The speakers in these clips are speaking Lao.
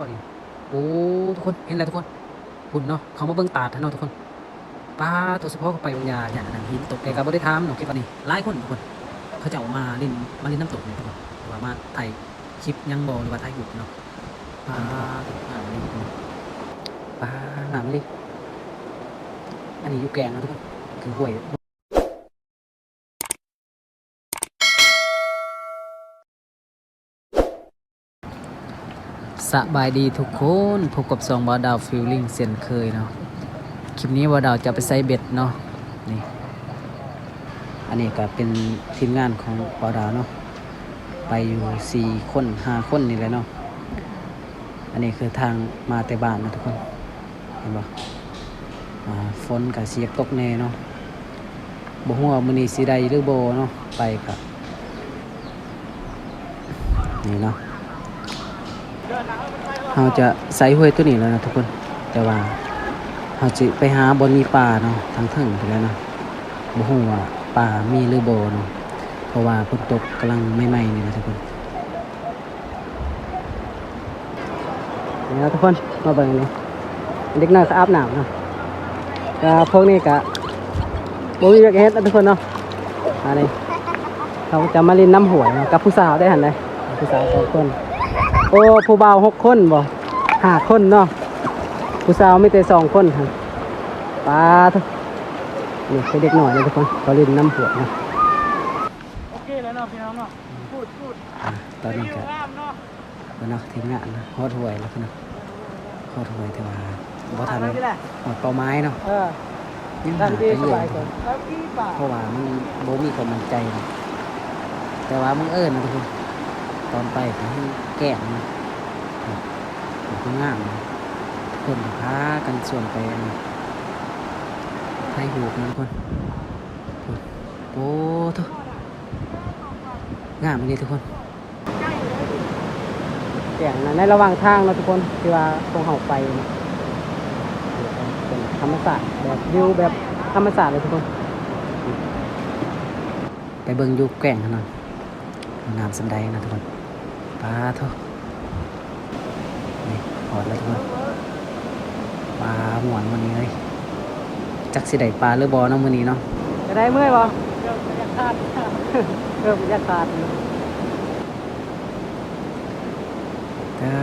ໂອ້ ທຸກຄົນ ເຫັນແລ້ວທຸກຄົນ ພຸ້ນເນາະ ເຂົ້າມາເບິ່ງຕາດຫັ້ນເນາະທຸກຄົນ. ປາໂທ ສະເພາະເຂົ້າໄປເບິ່ງຢາ ຢ້ານອັນນັ້ນ ຫີນຕົກ ແຕ່ກໍບໍ່ໄດ້ຖາມເນາະ ຄິດວ່ານີ້ຫຼາຍຄົນທຸກຄົນ ເຂົາເຈົ້າມາຫຼິ້ນ ມາຫຼິ້ນນ້ຳຕົກນີ້ທຸກຄົນ ຫຼືວ່າມາຖ່າຍຄລິບຫຍັງບໍ່ ຫຼືວ່າຖ່າຍຮູບເນາະ. ປາໂທ ງາມອີ່ຫຼີທຸກຄົນ ປາ ງາມອີ່ຫຼີ. ອັນນີ້ຢູ່ແກ້ງເນາະທຸກຄົນ ຄືຫ້ວຍ ສະບາຍດີທຸກຄົນ ພົບກັບຊ່ອງບ່າວດາວຟີລລິ້ງເຊັ່ນເຄີຍເນາະ. ຄລິບນີ້ບ່າວດາວຈະໄປໃສ່ເບັດເນາະ ນີ້ ອັນນີ້ກໍເປັນທີມງານຂອງບ່າວດາວເນາະ ໄປຢູ່ສີ່ຄົນຫ້າຄົນນີ້ແຫຼະເນາະ. ອັນນີ້ຄືທາງມາແຕ່ບ້ານນະທຸກຄົນ ເຫັນບໍ່? ອ່າ ຝົນກໍຊິຢາກຕົກແດ່ເນາະ ບໍ່ຮູ້ວ່າມື້ນີ້ຊິໄດ້ຫຼືບໍ່ເນາະ ໄປກໍ ນີ້ເນາະ ເຮົາຈະໃສ່ຫ້ວຍໂຕນີ້ແລ້ວນະທຸກຄົນ ແຕ່ວ່າເຮົາຊິໄປຫາບ່ອນມີປາເນາະ ທາງເທິງພຸ້ນແຫຼະເນາະ ບໍ່ຮູ້ວ່າປາມີຫຼືບໍ່ເນາະ ເພາະວ່າຝົນຕົກກຳລັງໃໝ່ໆນີ້ນະທຸກຄົນ. ນີ້ເນາະທຸກຄົນ ມາເບິ່ງນີ້ ເດັກນ້ອຍເຂົາອາບນ້ຳເນາະ ແຕ່ພວກນີ້ກະບໍ່ມີວຽກເຮັດນະທຸກຄົນເນາະ. ອັນນີ້ເຂົາຈະມາຫຼິ້ນນ້ຳຫ້ວຍເນາະ ກັບຜູ້ສາວໄດ້ຫັ້ນໃດ໋ ຜູ້ສາວສອງຄົນ. ໂອ້ ຜູ້ບ່າວຫົກຄົນບໍ່ ຫ້າຄົນເນາະ ຜູ້ສາວມີແຕ່ສອງຄົນຫັ້ນ. ປາໂທ ນີ້ຄືເດັກນ້ອຍເນາະທຸກຄົນ ເຂົາຫຼິ້ນນ້ຳຫ້ວຍເນາະ. ໂອເຄແລ້ວເນາະພີ່ນ້ອງເນາະ ອືມ ຕອນນີ້ກໍ ເບິ່ງເນາະ ທີມງານເນາະ ຮອດຫ້ວຍແລ້ວພີ່ນ້ອງ ຮອດຫ້ວຍ ແຕ່ວ່າບໍ່ທັນຮອດເປົ້າໝາຍເນາະ ເອີ ຍັງຫາໄປເລື້ອຍ ເພາະວ່າມັນບໍ່ມີຄວາມໝັ້ນໃຈເນາະ. ແຕ່ວ່າບັງເອີນນະທຸກຄົນ ຕອນໄປກໍແກ້ງເນາະ ໂອ້ ງາມເນາະ ຄົນກໍພາກັນຊວນໄປອັນນີ້ ຖ່າຍຮູບເນາະທຸກຄົນ. ໂອ້ໂທ້ ງາມອີ່ຫຼີທຸກຄົນ ແກ້ງນະ ໃນລະຫວ່າງທາງເນາະທຸກຄົນ ທີ່ວ່າພວກເຮົາໄປນະ ເປັນທຳມະຊາດ ແບບວິວແບບທຳມະຊາດເລີຍທຸກຄົນ. ໄປເບິ່ງຢູ່ແກ້ງຫັ້ນນະ ງາມສ່ຳໃດນະທຸກຄົນ. ປາໂທ ນີ້ຮອດແລ້ວທຸກຄົນ ປາມ່ວນມື້ນີ້ເລີຍ ຈັກຊິໄດ້ປາຫຼືບໍ່ເນາະມື້ນີ້ເນາະ. ຈະໄດ້ເມື່ອຍບໍ່? ເລີ່ມຢາກຄານ ເລີ່ມຢາກຄານ. ກະ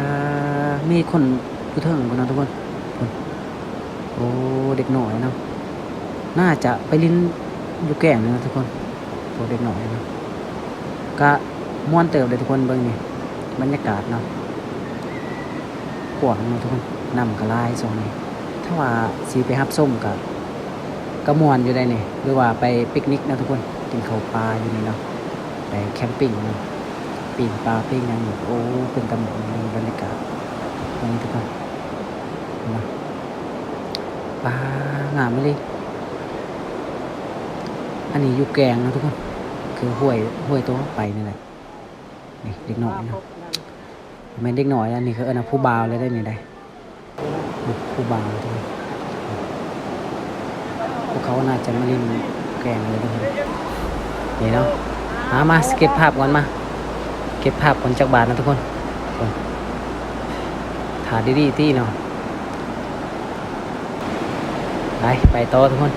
ມີຄົນຢູ່ເທິງພຸ້ນເນາະທຸກຄົນ ພຸ້ນ ໂອ້ ເດັກນ້ອຍເນາະ ໜ້າຈະໄປຫຼິ້ນຢູ່ແກ້ງນີ້ເນາະທຸກຄົນ ພວກເດັກນ້ອຍເນາະ. ກະມ່ວນເຕີບເດ້ທຸກຄົນ ເບິ່ງນີ້ ບັນຍາກາດເນາະ ກວ້າງເນາະທຸກຄົນ ນ້ຳກະຫຼາຍຊ່ວງນີ້. ຖ້າວ່າຊິໄປຮັບຊົມກະ ກະມ່ວນຢູ່ໃດ໋ນີ້ ຫຼືວ່າໄປປິກນິກເນາະທຸກຄົນ ກິນເຂົ້າປ່າຢູ່ນີ້ເນາະ ໄປແຄມປິງເນາະ ປີ້ງປາປີ້ງຫຍັງນີ້ ໂອ້ ເປັນຕາມ່ວນ ມີບັນຍາກາດ ເບິ່ງທຸກຄົນ ເຫັນບໍ່? ປາ ງາມອີ່ຫຼີ. ອັນນີ້ຢູ່ແກ້ງເນາະທຸກຄົນ ຄືຫ້ວຍ ຫ້ວຍໂຕໄປນີ້ແຫຼະ. ນີ້ເດັກນ້ອຍເນາະ ແມ່ນເດັກນ້ອຍ ອັນນີ້ເຂົາເອີ້ນວ່າຜູ້ບ່າວເລີຍເດ້ນີ້ໃດ໋ ຜູ້ບ່າວເດ້. ພວກເຂົາໜ້າຈະມາຫຼິ້ນແກ້ງເລີຍເດ້ ນີ້ເນາະ. ມາ ມາ ເກັບພາບກ່ອນ ມາ ເກັບພາບກ່ອນຈັກບາດນະທຸກຄົນ. ຖ້າດີໆຕິເນາະ. ໄປ ໄປຕໍ່ທຸກຄົນ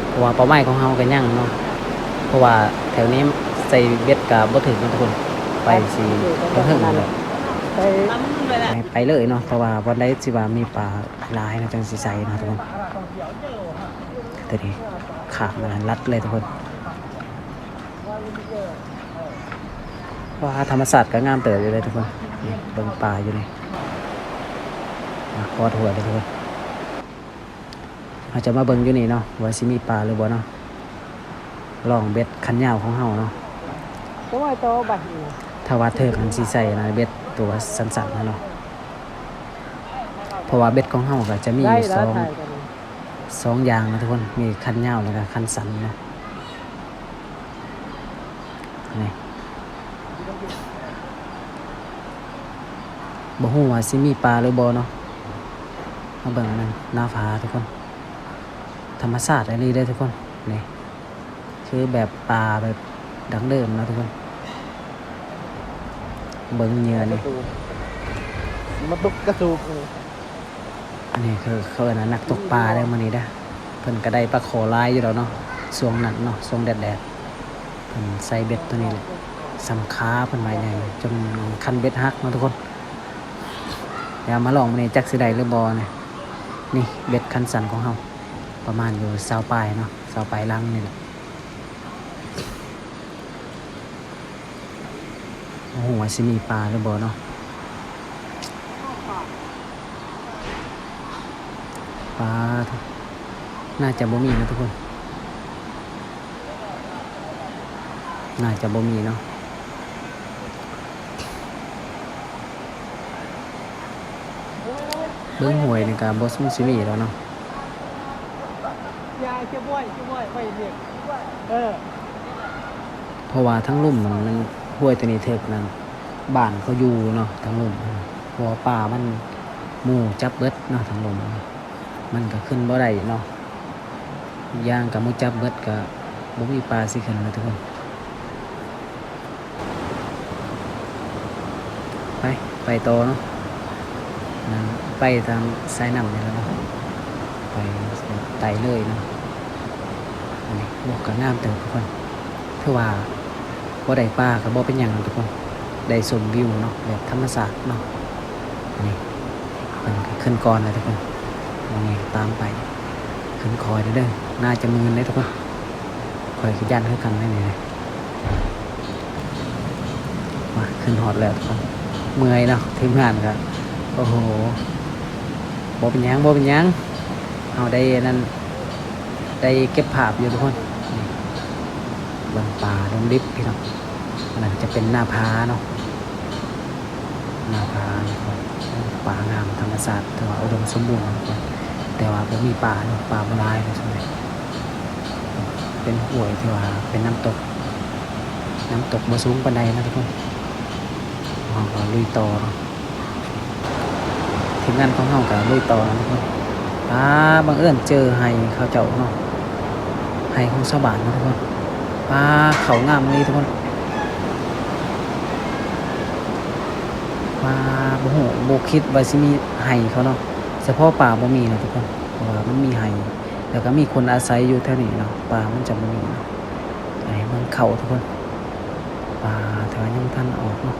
ເພາະວ່າເປົ້າໝາຍຂອງເຮົາກໍຍັງເນາະ ເພາະວ່າແຖວນີ້ໃສ່ເບັດກໍບໍ່ຖືກເນາະທຸກຄົນ ໄປຊິເຖິງໆແລ້ວ ໄປ ໄປເລີຍເນາະ ເພາະວ່າບ່ອນໃດທີ່ວ່າມີປາຫຼາຍເນາະ ຈັ່ງຊິໃສ່ເນາະທຸກຄົນ. ຕົວນີ້ຂາມມັນລັດເລີຍທຸກຄົນ. ວ້າ ທຳມະຊາດກໍງາມເຕີບຢູ່ເດ້ທຸກຄົນ ນີ້ເບິ່ງປາຢູ່ນີ້ ຮອດຫ້ວຍເດ້ທຸກຄົນ. ເຮົາຈະມາເບິ່ງຢູ່ນີ້ເນາະ ວ່າຊິມີປາຫຼືບໍ່ເນາະ ລອງເບັດຄັນຍາວຂອງເຮົາເນາະ. ໂອ້ຍ ໂຕບັດນີ້ ຖ້າວ່າຖືກຫັ້ນຊິໃສ່ອັນນັ້ນ ເບັດຕົວສັ້ນໆຫັ້ນເນາະ ເພາະວ່າເບັດຂອງເຮົາກໍຈະມີຢູ່ສອງ ສອງຢ່າງນະທຸກຄົນ ມີຄັນຍາວແລ້ວກໍຄັນສັ້ນເນາະ. ນີ້ ບໍ່ຮູ້ວ່າຊິມີປາຫຼືບໍ່ເນາະ. ມາເບິ່ງອັນນັ້ນ ໜ້າຜາທຸກຄົນ ທຳມະຊາດອີ່ຫຼີເດ້ທຸກຄົນ. ນີ້ຄືແບບປາແບບດັ້ງເດີມເນາະທຸກຄົນ. ເບິ່ງເຫຍື່ອນີ້ ມາຕົກກະສູບນີ້. ອັນນີ້ຄືເຂົາເອີ້ນວ່ານັກຕົກປາເດີມື້ນີ້ເດີ. ເພິ່ນກະໄດ້ປາຄໍຫຼາຍຢູ່ດອກເນາະ ຊ່ວງນັ້ນເນາະ ຊ່ວງແດດໆ ເພິ່ນໃສ່ເບັດໂຕນີ້ແຫຼະ ສ່ຳຂາເພິ່ນວ່າໃຫຍ່ ຈົນຄັນເບັດຫັກເນາະທຸກຄົນ. ດຽວມາລອງມື້ນີ້ຈັກຊິໄດ້ຫຼືບໍ່ນະ. ນີ້ເບັດຄັນສັ້ນຂອງເຮົາ ປະມານຢູ່ຊາວປາຍເນາະ ຊາວປາຍລັງນີ້ແຫຼະ. ບໍ່ຮູ້ວ່າຊິມີປາຫຼືບໍ່ເນາະ. ປາ ໜ້າຈະບໍ່ມີນະທຸກຄົນ ໜ້າຈະບໍ່ມີເນາະ. ເບິ່ງຫ້ວຍນີ້ກະບໍ່ສົມຊິມີແລ້ວເນາະ. ເພາະວ່າທາງລຸ່ມມັນ ຫ້ວຍໂຕນີ້ເຖິກນັ້ນ ບ້ານເຂົາຢູ່ເນາະ ທາງລຸ່ມ ເພາະວ່າປາມັນ ໝູ່ຈັບເບິດເນາະ ທາງລຸ່ມມັນກະຂຶ້ນບໍ່ໄດ້ເນາະ. ຢ່າງກະໝູ່ຈັບເບິດ ກະບໍ່ມີປາຊິຂຶ້ນແລ້ວທຸກຄົນ. ໄປ ໄປຕໍ່ເນາະ ນັ້ນ ໄປຕາມສາຍນ້ຳນີ້ແຫຼະເນາະ ໄປໄຕ່ເລີຍເນາະ. ອັນນີ້ ໂອ້ ກະງາມເຕີບທຸກຄົນ ຖືວ່າບໍ່ໄດ້ປາກະບໍ່ເປັນຫຍັງເນາະທຸກຄົນ ໄດ້ຊົມວິວເນາະ ແບບທຳມະຊາດເນາະ. ອັນນີ້ ເພິ່ນກະຂຶ້ນກ່ອນແລ້ວທຸກຄົນ ມື້ນີ້ຕາມໄປ ຂຶ້ນຄ່ອຍເດີ ໜ້າຈະມື່ນເດ້ທຸກຄົນ ຂ້ອຍກະຢ້ານຄືກັນເດ້ນີ້. ມາ ຂຶ້ນຮອດແລ້ວທຸກຄົນ ເມື່ອຍເນາະ ທີມງານກະ ໂອ້ໂຫ ບໍ່ເປັນຫຍັງ ບໍ່ເປັນຫຍັງ ເຮົາໄດ້ອັນນັ້ນ ໄດ້ເກັບພາບຢູ່ທຸກຄົນ. ນີ້ ເບິ່ງປ່າດົງດິບພີ່ນ້ອງ ອັນນັ້ນຈະເປັນໜ້າຜາເນາະ ໜ້າຜາ ປ່າງາມ ທຳມະຊາດຖືວ່າອຸດົມສົມບູນເນາະ ແຕ່ວ່າບໍ່ມີປາເນາະ ປາບໍ່ຫຼາຍເນາະ. ເປັນຫ້ວຍທີ່ວ່າເປັນນ້ຳຕົກ ນ້ຳຕົກບໍ່ສູງປານໃດນະທຸກຄົນ. ເຮົາກໍລຸຍຕໍ່ເນາະ ທີມງານຂອງເຮົາກໍລຸຍຕໍ່ນະທຸກຄົນ. ປາ ບັງເອີນເຈີໄຮ່ເຂົາເຈົ້າເນາະ ໄຮ່ຂອງຊາວບ້ານເນາະທຸກຄົນ. ປາ ເຂົ້າງາມອີ່ຫຼີທຸກຄົນ. ປາ ບໍ່ຮູ້ ບໍ່ຄິດວ່າຊິມີໄຮ່ເຂົາເນາະ ສະເພາະປາບໍ່ມີນະທຸກຄົນ ເພາະວ່າມັນມີໄຮ່ ແລ້ວກໍມີຄົນອາໄສຢູ່ແຖວນີ້ເນາະ ປາມັນຈະບໍ່ມີເນາະ. ໃຫ້ເບິ່ງເຂົ້າທຸກຄົນ ປາ ແຕ່ວ່າຍັງບໍ່ທັນອອກເນາະ.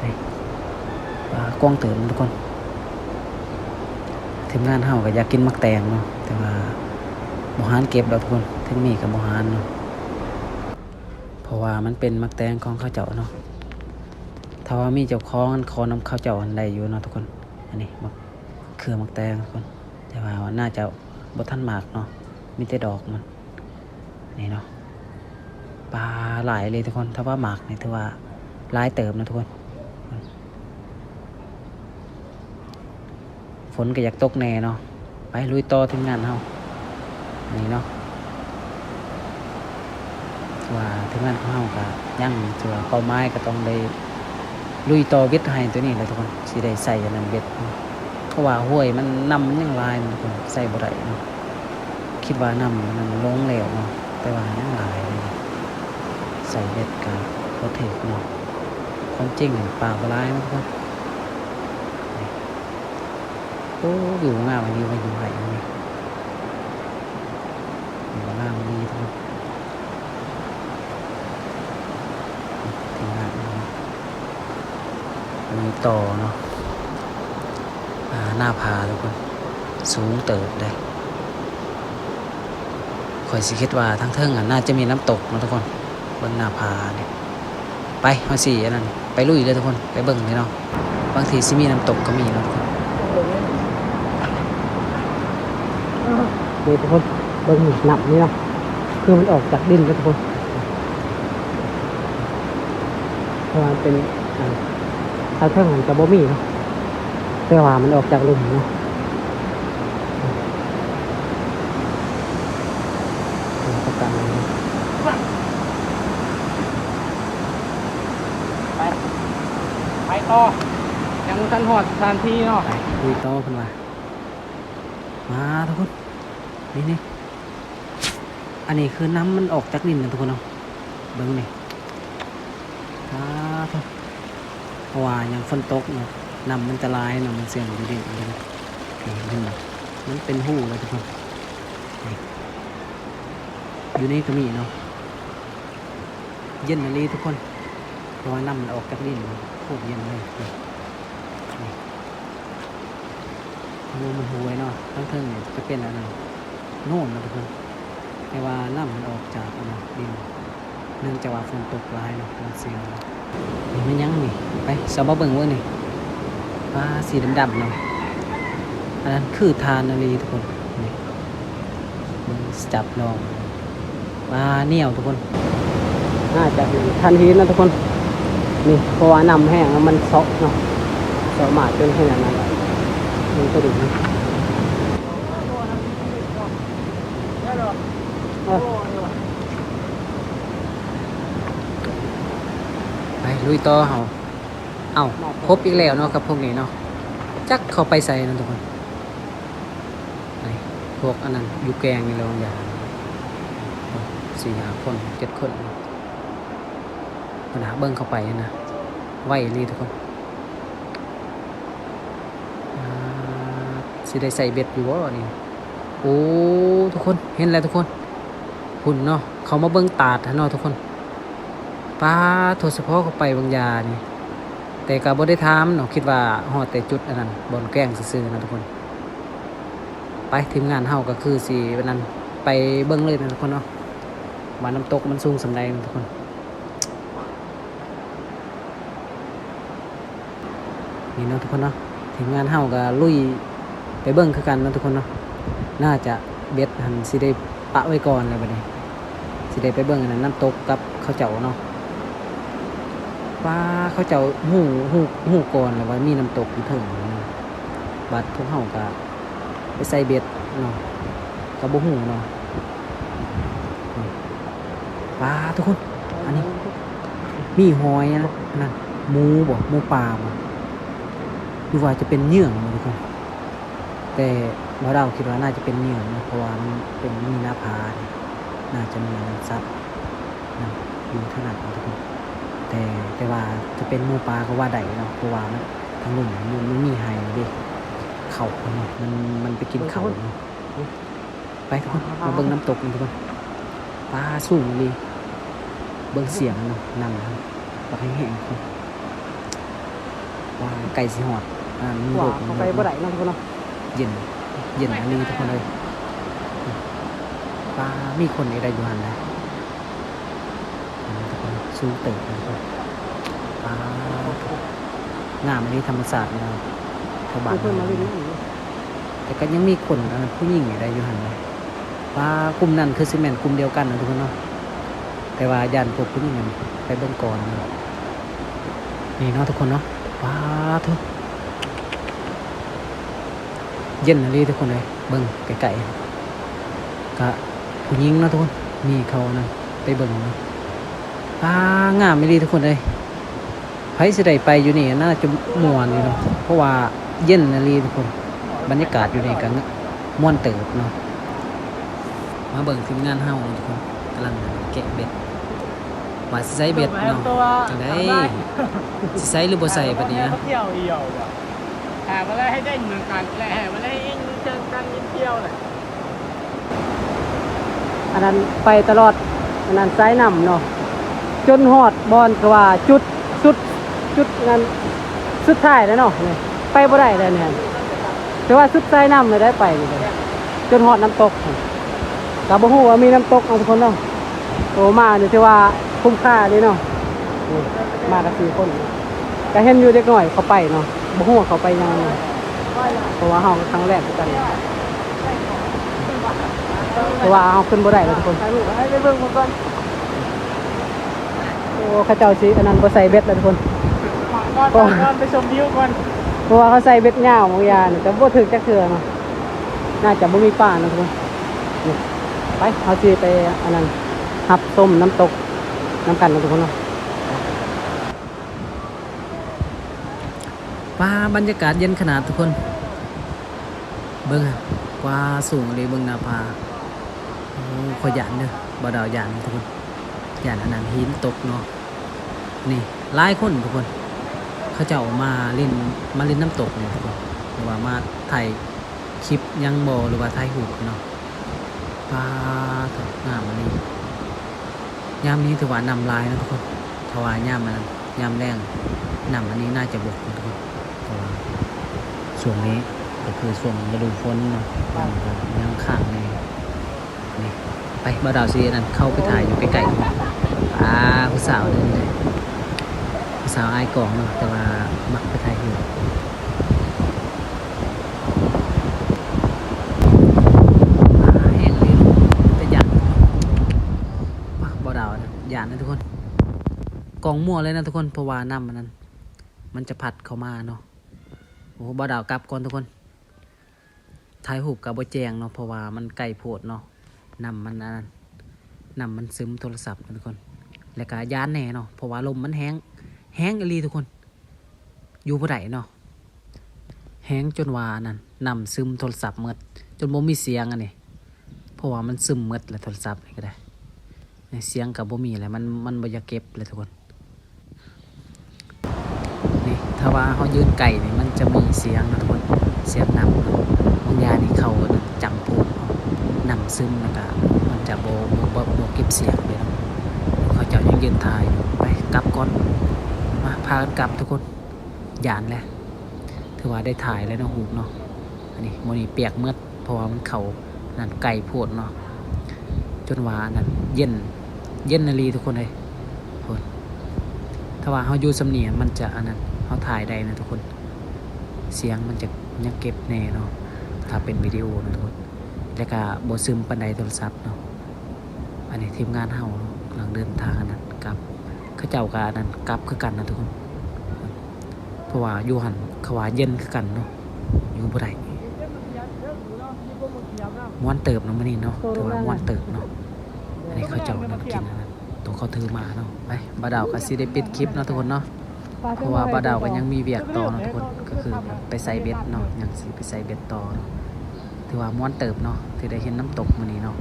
ນີ້ ປາກວ້າງເຕີບນະທຸກຄົນ. ທີມງານເຮົາກໍຢາກກິນໝາກແຕງເນາະ ແຕ່ວ່າບໍ່ຫານເກັບດອກທຸກຄົນ ເຖິງມີກໍບໍ່ຫານເນາະ ເພາະວ່າມັນເປັນໝາກແຕງຂອງເຂົາເຈົ້າເນາະ. ຖ້າວ່າມີເຈົ້າຂອງ ອັນ ຂໍນຳເຂົາເຈົ້າຫັ້ນໄດ້ຢູ່ເນາະທຸກຄົນ. ອັນນີ້ໝາກ ເຄືອໝາກແຕງທຸກຄົນ ແຕ່ວ່າໜ້າຈະບໍ່ທັນໝາກເນາະ ມີແຕ່ດອກມັນ. ນີ້ເນາະ ປາຫຼາຍເລີຍທຸກຄົນ. ຖ້າວ່າໝາກນີ້ຖືວ່າຫຼາຍເຕີບນະທຸກຄົນ. ຝົນກໍຢາກຕົກແດ່ເນາະ. ໄປລຸຍຕໍ່ທີມງານເຮົາ ນີ້ເນາະ. ວ່າທີມງານຂອງເຮົາກະຍັງ ຖືວ່າເປົ້າໝາຍກໍຕ້ອງໄດ້ລຸຍຕໍ່ເບັດໄຮ່ໂຕນີ້ແຫຼະທຸກຄົນ ຊິໄດ້ໃສ່ອັນນັ້ນເບັດເນາະ ເພາະວ່າຫ້ວຍມັນ ນ້ຳມັນຍັງຫຼາຍເນາະທຸກຄົນ ໃສ່ບໍ່ໄດ້ເນາະ. ຄິດວ່ານ້ຳມັນລົງແລ້ວເນາະ ແຕ່ວ່າຍັງຫຼາຍເລີຍ ໃສ່ເບັດກະບໍ່ຖືກເນາະ. ຄວາມຈິງປາບໍ່ຫຼາຍເນາະທຸກຄົນ. ໂອ້ ວິວງາມອີ່ຫຼີວ່າຢູ່ໄຮ່ນີ້ ວິວງາມອີ່ຫຼີທຸກຄົນ. ທີມງານເຮົາໄປຕໍ່ເນາະ. ອ່າ ໜ້າຜາທຸກຄົນ ສູງເຕີບເດ້. ຂ້ອຍຊິຄິດວ່າທາງເທິງຫັ້ນໜ້າຈະມີນ້ຳຕົກເນາະທຸກຄົນ ເບິ່ງໜ້າຜານີ້. ໄປ ເຮົາຊິອັນນັ້ນ ໄປລຸຍເລີຍທຸກຄົນ ໄປເບິ່ງເລີຍເນາະ. ບາງທີຊິມີນ້ຳຕົກກໍມີເນາະທຸກຄົນ. ນີ້ທຸກຄົນ ເບິ່ງນີ້ ນ້ຳນີ້ເນາະ ຄືມັນອອກຈາກດິນເດ້ທຸກຄົນ. ເພາະວ່າມັນເປັນ ທາງເທິງຫັ້ນຈະບໍ່ມີເນາະ ແຕ່ວ່າມັນອອກຈາກລຸ່ມເນາະ. ໄປ ໄປຕໍ່ ຍັງບໍ່ທັນຮອດສະຖານທີ່ເນາະ. ໄປ ລຸຍຕໍ່ເພິ່ນວ່າ. ມາທຸກຄົນ ນີ້ໆ ອັນນີ້ຄືນ້ຳມັນອອກຈາກດິນນະທຸກຄົນເນາະ. ເບິ່ງນີ້ ສາທຸ. ປ ະວ່າຫຍັງ ຝົນຕົກເນາະ ນ້ຳມັນຈະຫຼາຍເນາະ ມັນເຊື່ອງຢູ່ດິນ ເຫັນບໍ່? ມັນເປັນຮູແລ້ວທຸກຄົນ. ນີ້ ຢູ່ນີ້ກໍມີເນາະ ເຢັນອີ່ຫຼີທຸກຄົນ ເພາະວ່ານ້ຳມັນອອກຈາກດິນ ໂຄດເຢັນເລີຍ. ນີ້ ນີ້ ໂອ້ ມັນຫ້ວຍເນາະ ທາງເທິງນີ້ຈະເປັນອັນນັ້ນ ໂນນເນາະທຸກຄົນ ແຕ່ວ່ານ້ຳມັນອອກຈາກອັນນັ້ນ ດິນ ເນື່ອງຈາກວ່າຝົນຕົກຫຼາຍເນາະ ມັນເຊື່ອງ. ນີ້ແມ່ນຫຍັງນີ້? ໄປ ຊາວ ມາເບິ່ງເບິ່ງນີ້ ປາ ສີດຳໆເນາະ ອັນນັ້ນຄືຖ່ານອີ່ຫຼີທຸກຄົນ. ນີ້ ເບິ່ງ ຈັບລອງ ປາ ໜຽວທຸກຄົນ ໜ້າຈະເປັນຖ່ານຫີນເນາະທຸກຄົນ. ນີ້ ເພາະວ່ານ້ຳແຫ້ງແລ້ວມັນເຊາະເນາະ ເຊາະມາຈົນເປັນອັນນັ້ນລະ ມັນກະດິກ. ເອີ ໄປລຸຍຕໍ່ເຮົາ. ເອົ້າ ພົບອີກແລ້ວເນາະກັບພວກນີ້ເນາະ ຈັກເຂົາໄປໃສເນາະທຸກຄົນ. ນີ້ ພວກອັນນັ້ນຢູ່ແກງນີ້ລະ ບາງຢ່າງ ສີ່ຫ້າຄົນ ເຈັດຄົນ ເບິ່ງເຂົ້າໄປຫັ້ນນະ ໄວອີ່ຫຼີທຸກຄົນ. ອ່າ ຊິໄດ້ໃສ່ເບັດຢູ່ບໍ່ນີ້? ໂອ້ ທຸກຄົນ ເຫັນແລ້ວທຸກຄົນ ພຸ້ນເນາະ ເຂົາມາເບິ່ງຕາດຫັ້ນເນາະທຸກຄົນ. ປາໂທ ສະເພາະເຂົ້າໄປບາງຢ່ານີ້ ແຕ່ກໍບໍ່ໄດ້ຖາມເນາະ ຄິດວ່າຮອດແຕ່ຈຸດອັນນັ້ນ ບ່ອນແກງຊື່ໆເນາະທຸກຄົນ. ໄປ ທີມງານເຮົາກໍຄືຊິອັນນັ້ນ ໄປເບິ່ງເລີຍເນາະທຸກຄົນເນາະ ວ່ານ້ຳຕົກມັນສູງສ່ຳໃດເນາະທຸກຄົນ. ນີ້ເນາະທຸກຄົນເນາະ ທີມງານເຮົາກໍລຸຍໄປເບິ່ງຄືກັນເນາະທຸກຄົນເນາະ. ໜ້າຈະເບັດຫັ້ນຊິໄດ້ປະໄວ້ກ່ອນແລ້ວບັດນີ້ ຊິໄດ້ໄປເບິ່ງອັນນັ້ນ ນ້ຳຕົກກັບເຂົາເຈົ້າເນາະ. ວ່າເຂົາເຈົ້າຮູ້ ຮູ້ ຮູ້ກ່ອນແລ້ວວ່າມີນ້ຳຕົກຢູ່ເທິງ ບັດພວກເຮົາກໍ ໄປໃສ່ເບັດເນາະ ກໍບໍ່ຮູ້ເນາະ. ປາ ທຸກຄົນ ອັນນີ້ມີຮອຍອັນນັ້ນ ໝູບໍ່ ໝູປ່າບໍ່ ຫຼືວ່າຈະເປັນເຫຍື່ອງບໍ່ທຸກຄົນ? ແຕ່ບ່າວດາວຄິດວ່າໜ້າຈະເປັນເຫຍື່ອງເນາະ ເພາະວ່າມັນເປັນ ມີໜ້າຜາ ໜ້າຈະມີອັນນັ້ນ ສັດ ຢູ່ເທົ່ານັ້ນເນາະທຸກຄົນ. ແຕ່ ແຕ່ວ່າຈະເປັນໝູປ່າກໍວ່າໄດ້ເນາະ ເພາະວ່າມັນ ທາງລຸ່ມມັນ ມັນມີໄຮ່ເດ້ ເຂົ້າເນາະ ມັນ ມັນໄປກິນເຂົ້າເນາະ. ໄປທຸກຄົນ ມາເບິ່ງນ້ຳຕົກນີ້ທຸກຄົນ. ປາ ສູງອີ່ຫຼີ ເບິ່ງສຽງເນາະ ນ້ຳບັກແຮງໆທຸກຄົນ. ປາ ໃກ້ຊິຮອດ ອ່າ ມັນໂດດ ເຂົ້າໄປບໍ່ໄດ້ເນາະທຸກຄົນເນາະ. ເຢັນ ເຢັນອີ່ຫຼີທຸກຄົນເອີຍ. ປາ ມີຄົນອີກໄດ້ຢູ່ຫັ້ນນະ ອັນນີ້ທຸກຄົນ ສູງເຕີບເລີຍທຸກຄົນ. ປາ ງາມອີ່ຫຼີ ທຳມະຊາດເນາະ ແຖວບ້ານເຮົາ. ແຕ່ກໍຍັງມີຄົນ ອັນນັ້ນ ຜູ້ຍິງນີ້ໄດ້ຢູ່ຫັ້ນນະ. ປາ ກຸ່ມນັ້ນຄືຊິແມ່ນກຸ່ມດຽວກັນນະທຸກຄົນເນາະ ແຕ່ວ່າຢ້ານພວກຜູ້ຍິງນັ້ນໄປເບິ່ງກ່ອນເນາະ. ນີ້ເນາະທຸກຄົນເນາະ ປາໂທ້ ເຢັນອີ່ຫຼີທຸກຄົນເອີຍ. ເບິ່ງໃກ້ໆ ກະຜູ້ຍິງເນາະທຸກຄົນ ມີເຂົານັ້ນໄປເບິ່ງເນາະ. ປາ ງາມອີ່ຫຼີທຸກຄົນເອີຍ. ໃຜຊິໄດ້ໄປຢູ່ນີ້ໜ້າຈະມ່ວນຢູ່ເນາະ ເພາະວ່າເຢັນອີ່ຫຼີທຸກຄົນ. ບັນຍາກາດຢູ່ນີ້ກໍມ່ວນເຕີບເນາະ. ມາເບິ່ງທີມງານເຮົາທຸກຄົນ ກຳລັງແກະເບັດ ວ່າຊິໃສ່ເບັດເນາະ. ຈັ່ງໃດ ຊິໃສ່ຫຼືບໍ່ໃສ່ບັດນີ້ນະ? ຖາມມາແລ້ວໃຫ້ເດ້ງເໝືອນກັນ ແລະໃຫ້ມາແລ້ວໃຫ້ເອງເຊີນກັນກິນທ່ຽວແຫຼະ. ອັນນັ້ນໄປຕະຫຼອດ ອັນນັ້ນສາຍນ້ຳເນາະ ຈົນຮອດບ່ອນທີ່ວ່າຈຸດສຸດ ຈຸດນັ້ນສຸດທ້າຍແລ້ວເນາະ ໄປບໍ່ໄດ້ແລ້ວນີ້. ແຕ່ວ່າສຸດສາຍນ້ຳເລີຍໄດ້ໄປນີ້ ຈົນຮອດນ້ຳຕົກ ກໍບໍ່ຮູ້ວ່າມີນ້ຳຕົກເນາະທຸກຄົນເນາະ. ໂອ້ ມານີ້ຖືວ່າຄຸ້ມຄ່າເລີຍເນາະ. ນີ້ ມາກັນສີ່ຄົນ ກໍເຫັນຢູ່ເດັກນ້ອຍເຂົາໄປເນາະ ບໍ່ຮູ້ວ່າເຂົາໄປຫຍັງເນາະ ເພາະວ່າເຮົາກໍຄັ້ງແລກຄືກັນ ເພາະວ່າເຮົາຂຶ້ນບໍ່ໄດ້ແລ້ວທຸກຄົນ. ໄປເບິ່ງເບິ່ງກ່ອນ. ໂອ້ ເຂົາເຈົ້າຊິອັນນັ້ນ ບໍ່ໃສ່ເບັດແລ້ວທຸກຄົນ ກ່ອນ ກ່ອນໄປຊົມວິວກ່ອນ ເພາະວ່າເຂົາໃສ່ເບັດຍາວບາງຢ່າງນີ້ ແຕ່ບໍ່ຖືກຈັກເທື່ອເນາະ. ໜ້າຈະບໍ່ມີປາເນາະທຸກຄົນ. ນີ້ ໄປ ເຮົາຊິໄປອັນນັ້ນ ຮັບຊົມນ້ຳຕົກນຳກັນເນາະທຸກຄົນເນາະ. ປາ ບັນຍາກາດເຢັນຂະໜາດທຸກຄົນ ເບິ່ງຫັ້ນ ກວ່າສູງອີ່ຫຼີ ເບິ່ງໜ້າຜາ. ໂອ້ ຂ້ອຍຢ້ານເດີ ບ່າວດາວຢ້ານທຸກຄົນ ຢ້ານອັນນັ້ນຫີນຕົກເນາະ. ນີ້ຫຼາຍຄົນທຸກຄົນ ເຂົາເຈົ້າມາຫຼິ້ນ ມາຫຼິ້ນນ້ຳຕົກນີ້ທຸກຄົນ ຫຼືວ່າມາຖ່າຍຄລິບຫຍັງບໍ່ ຫຼືວ່າຖ່າຍຮູບເນາະ. ປາດໂທ້ ງາມອີ່ຫຼີ ຍາມນີ້ຖືວ່ານ້ຳຫຼາຍເນາະທຸກຄົນ. ຖ້າວ່າຍາມອັນນັ້ນ ຍາມແລ້ງ ນ້ຳອັນນີ້ໜ້າຈະບົກເນາະທຸກຄົນ ເພາະວ່າຊ່ວງນີ້ກໍຄືຊ່ວງລະດູຝົນເນາະ ນ້ຳກໍຍັງຄ້າງແດ່. ນີ້ ໄປ ບ່າວດາວຊິອັນນັ້ນ ເຂົ້າໄປຖ່າຍຢູ່ໃກ້ໆ ອາ ຜູ້ສາວເດີ ຜູ້ສາວອາຍກ້ອງເນາະ ແຕ່ວ່າມັກໄປຖ່າຍຮູບ. ອາ ແຮງອີ່ຫຼີເນາະ ເປັນຕາຢ້ານ ບ່າວດາວຢ້ານນະທຸກຄົນ ກ້ອງມົວເລີຍນະທຸກຄົນ ເພາະວ່ານ້ຳອັນນັ້ນ ມັນຈະພັດເຂົ້າມາເນາະ. ໂອ້ ບ່າວດາວກັບກ່ອນທຸກຄົນ. ຖ່າຍຮູບກໍບໍ່ແຈ້ງເນາະ ເພາະວ່າມັນໃກ້ໂພດເນາະ ນ້ຳມັນອັນນັ້ນ ນ້ຳມັນຊຶມໂທລະສັບນະທຸກຄົນ. ແລ້ວກໍຢ້ານແດ່ເນາະ ເພາະວ່າລົມມັນແຮງ ແຮງອີ່ຫຼີທຸກຄົນ ຢູ່ບໍ່ໄດ້ເນາະ ແຮງຈົນວ່າອັນນັ້ນ ນ້ຳຊຶມໂທລະສັບໝົດ ຈົນບໍ່ມີສຽງອັນນີ້ ເພາະວ່າມັນຊຶມໝົດແລ້ວ ໂທລະສັບນີ້ກໍໄດ້ ສຽງກໍບໍ່ມີແລ້ວ ມັນ ມັນບໍ່ຢາກເກັບແລ້ວທຸກຄົນ. ນີ້ ຖ້າວ່າເຮົາຢືນໃກ້ນີ້ ມັນຈະມີສຽງນະທຸກຄົນ ສຽງນ້ຳເນາະ ບາງຢ່າງນີ້ເຂົ້າອັນນັ້ນຈັງໂພດເນາະ ນ້ຳຊຶມ ແລ້ວກະມັນຈະບໍ່ ບໍ່ ບໍ່ ບໍ່ເກັບສຽງເດ້ເນາະ. ເຂົາເຈົ້າຍັງຢືນຖ່າຍຢູ່ ໄປກັບກ່ອນ ມາ ພາກັນກັບທຸກຄົນ ຢ້ານແຫຼະ ຖືວ່າໄດ້ຖ່າຍແລ້ວເນາະ ຮູບເນາະ. ອັນນີ້ ໝົດນີ້ປຽກໝົດ ເພາະວ່າມັນເຂົ້ານັ້ນໄກໂພດເນາະ ຈົນວ່າອັນນັ້ນເຢັນ ເຢັນອີ່ຫຼີທຸກຄົນເອີຍ. ໂອ້ຍ ຖ້າວ່າເຮົາຢູ່ສ່ຳນີ້ ມັນຈະອັນນັ້ນ ເຮົາຖ່າຍໄດ້ນະທຸກຄົນ ສຽງມັນຈະຍັງເກັບແດ່ເນາະ ຖ້າເປັນວິດີໂອນະທຸກຄົນ ແລ້ວກະບໍ່ຊຶມປານໃດໂທລະສັບເນາະ. ອັນນີ້ທີມງານເຮົາເນາະ ກຳລັງເດີນທາງອັນນັ້ນກັບ ເຂົາເຈົ້າກະອັນນັ້ນກັບຄືກັນນະທຸກຄົນ ເພາະວ່າຢູ່ຫັ້ນເຂົາວ່າເຢັນຄືກັນເນາະ ຢູ່ບໍ່ໄດ້. ມ່ວນເຕີບເນາະມື້ນີ້ເນາະ ຖືວ່າມ່ວນເຕີບເນາະ. ອັນນີ້ເຂົາເຈົ້ານັ່ງກິນອັນນັ້ນ ໂຕເຂົາຖືມາເນາະ. ໄປ ບ່າວດາວກໍຊິໄດ້ປິດຄລິບເນາະທຸກຄົນເນາະ ເພາະວ່າບ່າວດາວກໍຍັງມີວຽກຕໍ່ເນາະທຸກຄົນ ກໍຄືໄປໃສ່ເບັດເນາະ ຍັງຊິໄປໃສ່ເບັດຕໍ່ເນາະ. ຖືວ່າມ່ວນເຕີບເນາະ ທີ່ໄດ້ເຫັນນ້ຳຕົກມື້ນີ້ເນາະ.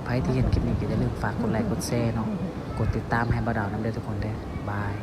ໃຜທີ່ເຫັນຄລິບນີ້ກໍຢ່າລືມຝາກກົດໄລກົດແຊເນາະ ກົດຕິດຕາມໃຫ້ບ່າວດາວນຳເດີທຸກຄົນເດີ. ບາຍ.